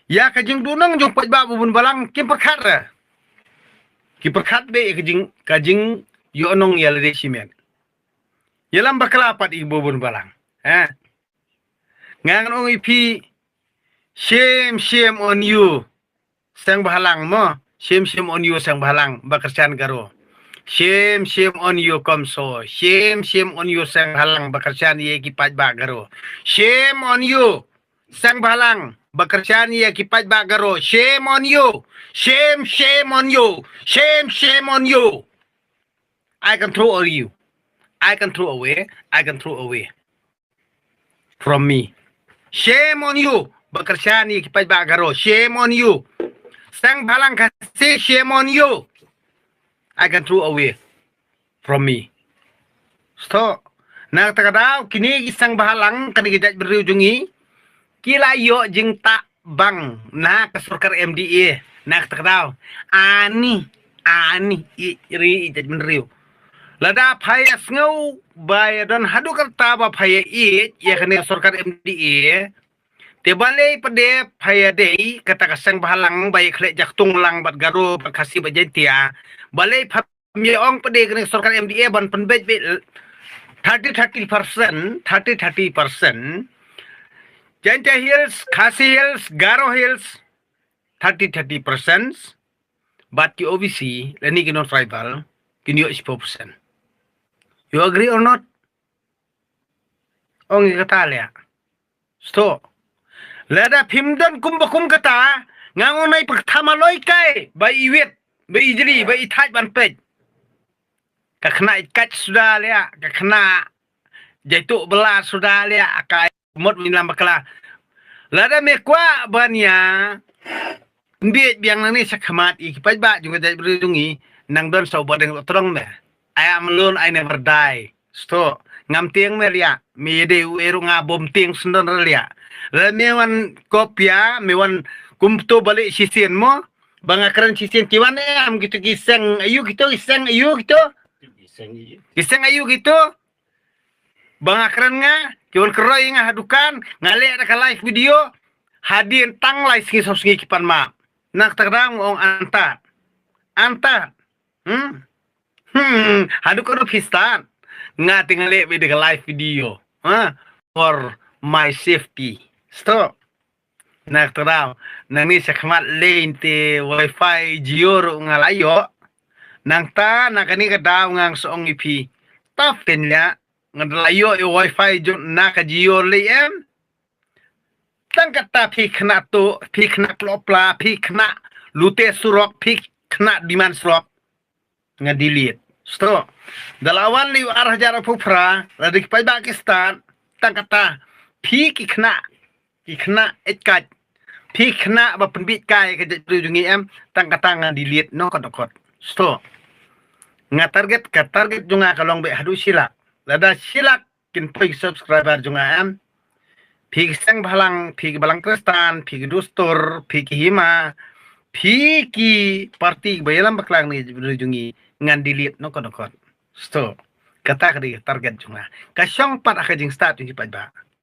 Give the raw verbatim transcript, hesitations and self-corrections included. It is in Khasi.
Ïa ka jingduhnong jong paidbah babun balang kim pyrkhat re. Ki pyrkhat beit ïa ka jing, ka jingïohnong ïa lade shimet. Ïalam bakla pat ïa ki babun balang. Ha. Nga ngan ong ïa phi, shame, shame on you. Seng Bhalang mo. Shame, shame on you, Seng Bhalang ba kyrshan Garo. Shame, shame on you, Komso. Shame, shame on you, Seng Bhalang ba kyrshan ïa ki paidbah Garo. Shame on you, Seng Bhalang ba kyrshan ïa ki paidbah Garo. Shame on you. Shame, shame on you. Shame, shame on you. I can throw you. I can throw away. I can throw away from me. Shame on you. Ba kyrshan ïa ki paidbah Garo. Shame on you. Seng Bhalang Khasi, shame on you. I can throw away from me. Stop. Na kata ka daw, kine ki Seng Bhalang, kane ka jaitbynriew jong ngi, ki la ïoh jingtah bang na ka sorkar M D A. Na kata ka daw, ani, ani, i, ri, i jaitbynriew. Lada pha ïa sngew ba ïa don haduh katta ba pha ïa ïeit ïa kane ka sorkar M D A, te balei pat de pha ïa dei kata ka Seng Bhalang ba ïa khleh jaktung lang bad Garo bad Khasi bad Jaintia. Balei pha ïa ong pat de kane ka sorkar M D A ban pynbeit beit thirty thirty percent, thirty thirty percent. Jaintia Hills, Khasi Hills, Garo Hills, thirty thirty percent. Bad ki O B C lane ki non tribal kin ïoh shiphew percent. You agree or not? Ong ïa kata leh. Stop. Lada phim don kum ba kum kata, nga ong nai pyrkhat ma loi kai ba i wit, ba i jri, ba i thait ban peit. Ka khynnah i kat suda leh, ka khynnah jaitu bela suda leh, ka mut min lam bakla. Lada me kwah ban ïa pynbiej biang nangne shakhmat ïa ki paidbah jong ka jaitbynriew jong ngi, nang don sa u ba dang u trong me. I am alone, I never die. Stop. Ngam tieng me leh, me ïa dei u eru nga bym tieng sendon re leh. Lada me wan kopia, me wan kumto balei shisien mo, ba nga kren shisien ki wan em kito ki Seng aiu kito, ki Seng aiu kito. Ki Seng aiu kito. Ba nga kren nga, ki wan kyroi nga ha dukan, nga leh da ka live video, hadien tang lai sngi saw sngi ki pan map. Na kata ka daw nga ong anta. Anta. Hmm. Hmm. Haduh ka ruh phi stad. Nga te nga leh beit da ka live video. Ha? For my safety. Stop. Na kata ka daw, nangne shakhmat lei te wifi Jio ruh nga la ïoh. Nangta na kane ka daw nga sa ong ïa phi. Tap ten ïa, nga la ïoh ïa wifi jong na ka Jio lei em. Tang kata phi khynnah tu, phi khynnah klopla, phi khynnah lute surok, phi khynnah demand surok. Nga delete. Stop. Da la wan lei u ar hajar arphew phra, la dei ki paidbah ki stad, tang kata, phi ki khynnah, ki khynnah eit kat, phi khynnah ba pynbeit kai ka jaitbynriew jong ngi em, tang kata nga delete, nongkot nongkot. Stop. Nga target, ka target jong nga ka long beit haduh shi lak. Lada shi lak, kin poi ki subscriber jong nga em. Phi ki Seng Bhalang, phi ki Balang Khristan, phi ki Dustur, phi ki Hima, phi ki party ba ïalam bakla ne jong ngi, ngan delete nongkot nongkot. Stop. Kata ka dei target jong nga. Ka shong pat ha ka jingstad jong ki paidbah.